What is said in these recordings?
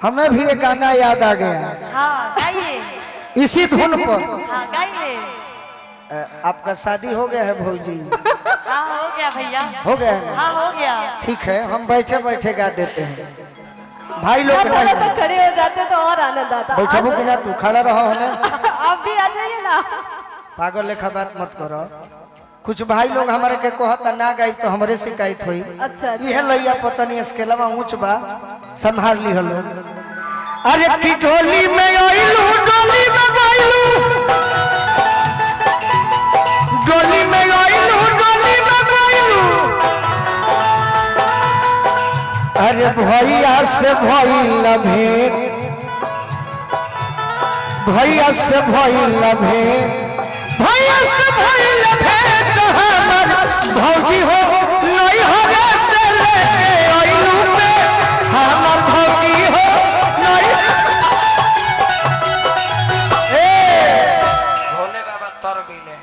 हमें भी ये गाना याद आ गया। हाँ गाइए। इसी धुन पर। हाँ गाइए। आपका शादी हो गया है भौजी? हाँ हो गया भैया। हो गया है? हाँ हो गया। ठीक है, हम बैठे बैठे गा देते हैं। भाई लोग थोड़ा नहीं सा खड़े हो जाते तो और आनंद आता। बैठबू कि ना? तू खड़ा रहो ना। आप भी आ जाइए ना। पागल लेखा बात मत करो। कुछ भाई लोग हमारे के कहता ना गाई तो हमरे शिकायत हुई। अच्छा अच्छा। इहे लैया पतनी इसके अलावा ऊंच बा संभाल ली हलो। अरे की डोली में आइलू डोली में गइलू, डोली में आइलू डोली में गइलू, अरे भैया से भइल भेंट, भैया से भइल भेंट, भैया से भइल भेंट हमर भौजी हो नहीं हो रे से लेके आइलू में हमर भौजी हो नहीं। ए भोले बाबा तर गईले।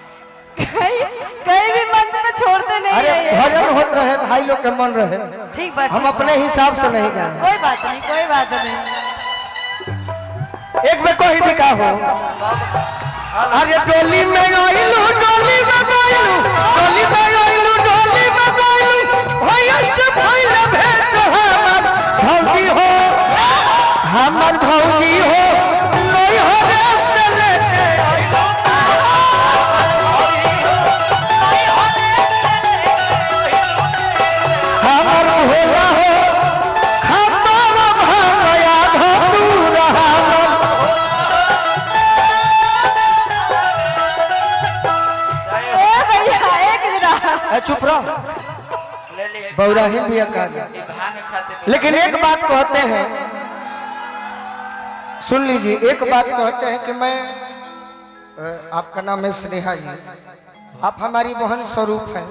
कहीं कहीं भी मंच पे छोड़ते नहीं अरे है ये। भजन होत रहे, भाई लोग के मन रहे। ठीक बात। हम अपने हिसाब से नहीं गाए। कोई बात नहीं, कोई बात नहीं। एक में कोई दिखा हो। अरे डोली में आइलू डोली में गइलू, डोली में आइलू डोली में गइलू, भैया से भइल भेंट हमर भौजी हो, हमर भौजी हो नहीं हो रे से लेके आइलू। हमर भोला हो खबर भया धतूर हमर। ए भैया एक जरा ए, चुप रहो। ले लिए बौराही भी कार्य। ये भांग खाते। लेकिन एक बात कहते हैं, सुन लीजिए, एक बात कहते हैं कि मैं आपका नाम है स्नेहा जी, आप हमारी बहन स्वरूप हैं।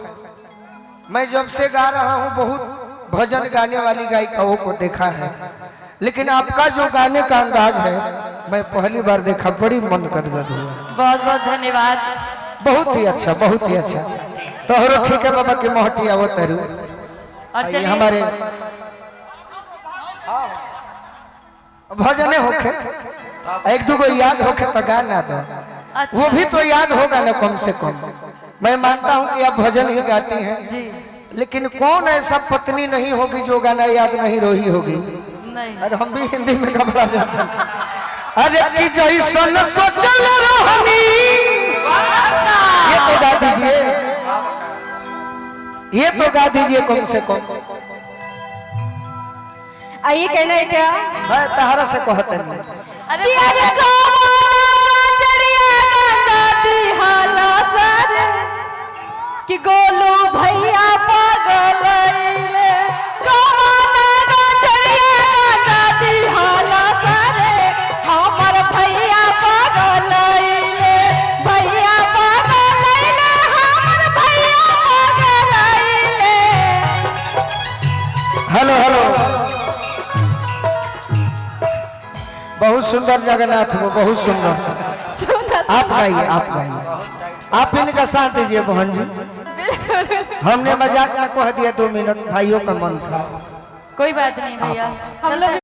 मैं जब से गा रहा हूँ बहुत भजन गाने वाली गायिकाओं को देखा है, लेकिन आपका जो गाने का अंदाज है मैं पहली बार देखा, बड़ी मन गदगद हुआ। बहुत बहुत धन्यवाद। बहुत ही अच्छा, बहुत ही अच्छा। तोहरो ठीक है बाबा की मोहटी आवो तरु। और ये चलिए हमारे भजने होखे एक दो को याद होखे तो गा ना दो। अच्छा। वो भी तो याद होगा ना कम से कम। मैं मानता हूँ कि आप भजन ही गाती हैं जी, लेकिन कौन ऐसा पत्नी नहीं होगी जो गाना याद नहीं रही होगी। नहीं। अरे हम भी हिंदी में घबरा जाते हैं। अरे कि जैसन सोचल रहनी, ये तो गा दीजिए, ये तो गा दीजिए कम से कम। आइए कहना है क्या? मैं तहरा से कहते नहीं। अरे कि अरे कौवा चढ़िया गाती हाला सर कि गोलू भैया पागल आइले। कौवा चढ़िया गाती हाला सर हमर भैया पागल आइले, भैया पागल आइले, हमर भैया पागल आइले। हेलो हेलो, बहुत सुंदर जगन्नाथ वो, बहुत सुंदर। आप गाइए, आप गाइए, आप इनका साथ दीजिए बहन जी। हमने मजाक में कह दिया 2 मिनट, भाइयों का मन था। कोई बात नहीं भैया, हम लोग